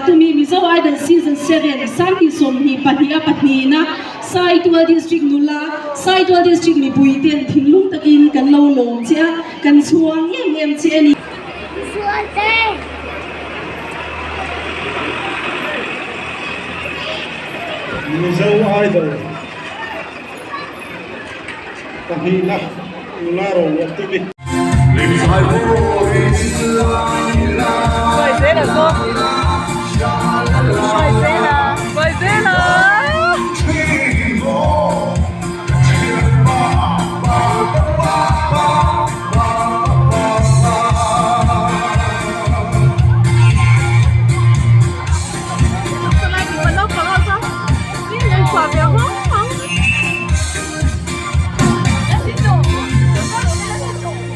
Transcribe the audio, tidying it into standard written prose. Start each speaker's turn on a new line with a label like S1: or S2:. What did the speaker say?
S1: Tumi Mizo Idol Season 7 2022 a pahnihna Saitual District nula Saitual District mipui ten thinlung takin kan lo lawm che a, kan chhuang em em che a ni.
S2: Mizo Idol pahnihna nula ro a tumi.